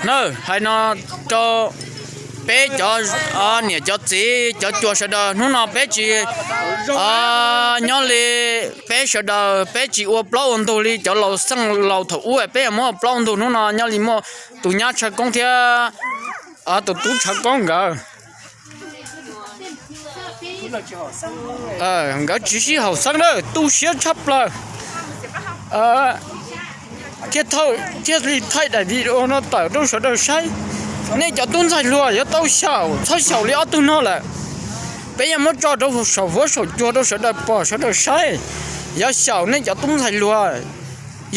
Na, hais no rau peb cov niam cov txiv cov cuas sawv daws, hnub no peb tsis nyob li, peb sawv daws peb tsis ua plaub ua ntug li cov laus xeej laus thaum ub, peb yuav muab ua plaub ua ntug. Hnub no nyob li muaj tus nyab Tshaj Koob thiab tus tub Tshaj Koob nkawd, nkawd tsis sib haum xeeb na, tu siab tshaj plaws. Thiaj li thaij daim video no tawm rau sawv daws saib. Nej cov tub ntxhais hluas yuav tau xyaum, txhob xyaum li ob tug no lawm. Peb yuav muab tso rau saum huab saum cua rau sawv daws pom sawv daws saib. Yuav xyaum nej cov tub ntxhais hluas,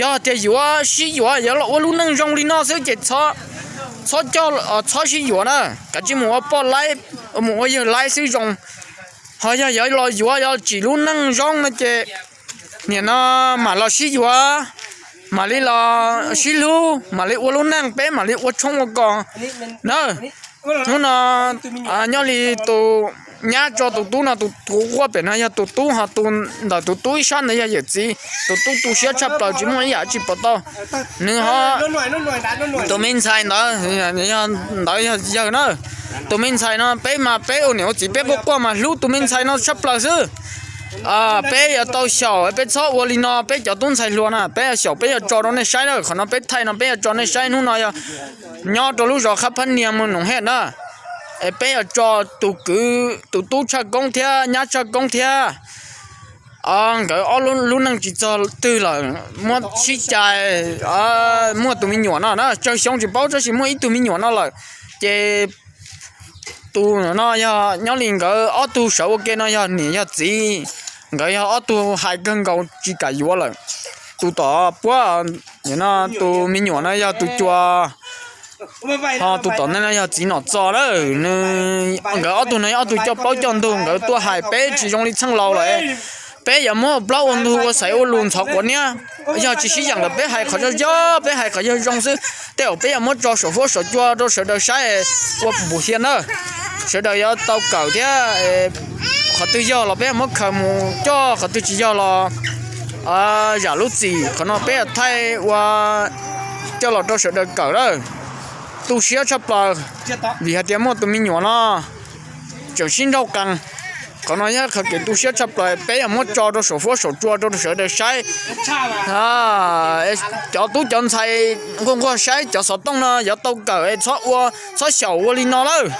yog tias yuav sib yuav yuav los ua lub neej zoo li no xwb ces txhob coj, txhob sib yuav na, kav tsij mus ua poj laib, mus ua yawg laib xwb zoo. Ho yog yuav los yuav yuav tsim lub neej zoo no ces nim no mam los sib yuav, mam li los sib hlub, mam li ua lub neej, peb mam li ua tshoob ua kos na. Hnub no nyob li tus nyab tso tus tub no, tus quaj pem no yog tus tub, ho tus ntawm tus tub ib sab ntawd yog yawm txiv. Tus tub tu siab tshaj plaws tsis muaj ib yam tsis pom tau. Nws ho, tus me ntxhais ntawd, ntawd yog yawg na. Tus me ntxhais no peb mas peb ua niam ua txiv peb quaj quaj mas hlub tus me ntxhais no tshaj plaws xwb. Peb yuav tau xyaum, peb txhob ua li no, peb cov tub ntxhais hluas na, peb yuav xyaum peb yuav tso rau nej saib na. Qhov no peb thaij no peb yuav tso nej saib, hnub no yog nyob rau lub zos Qhab Phab Niag mus Noom Hej na. Es peb yuav tso tus kwv, tus tub Tshaj Koob thiab nyab Tshaj Koob thiab, nkawd ob lub neej tsis txog twg lawm, muab sib cais, muaj tus me nyuam no na, tsawg xyoo tsis paub tab sis muaj ib tug me nyuam no lawm. Ces tus no yog nyob li nkawd ob tug sawv ua ke no yog niam yog txiv, nkawd yog ob tug hais kawg nkaus tsis kam yuav lawm. Tus tom puab, tus me nyuam no yog tus cuas, ho tus tom ntej no yog txiv Nom Txos lawm. Nkawd ob tug no yog ob tug coj plaub coj ntug, nkawd tuaj hais peb tsis zoo li txheej laus lawm. Peb yuav muab ua plaub ua ntug ua xaiv ua lus ntxhov quav niab. Yog tsis sib yeem lawm peb hais qhov yog yog, peb hais qhov yog zoo xwb. Tej zaum peb yuav muab tso saum huab saum cua rau sawv daws saib ua npum hias na. Sawv daws yuav tau kawm thiab, qhov twg yog los peb yuav muab khaws mus coj, qhov twg tsis yog los zam lub txim. Qhov no peb yuav thaij ua coj los rau sawv daws kawm lawm. Tu siab tshaj plaws vim hais tias muaj tus me nyuam no tseem sib nrauj qees. Qhov no yog qhov kev tu siab tshaj plaws, peb yuav muab tso rau saum huab saum cua rau sawv daws saib. Cov tub cov ntxhais nquag nquag saib cov xov tooj no yuav tau kawm, txhob ua, txhob xyaum ua li no lawm.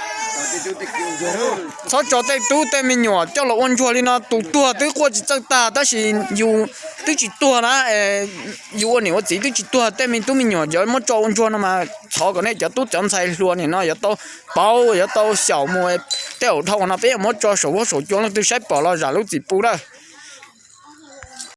Txhob tso tej tub tej me nyuam coj los ua ntsuag li no, tus tuag twb quaj tsis txawj tag tab sis yus twb tsis tuag na, yus ua niam ua txiv twb tsis tuag, tej me tub me nyuam yuav muab tso ua ntsuag no mas thov kom nej cov tub cov ntxhais hluas nim no yuav tau paub, yuav tau xyaum mus. Tej zaum dhau no peb yuav muab tso saum huab saum cua, leej twg saib pom los zam lub txim pub na.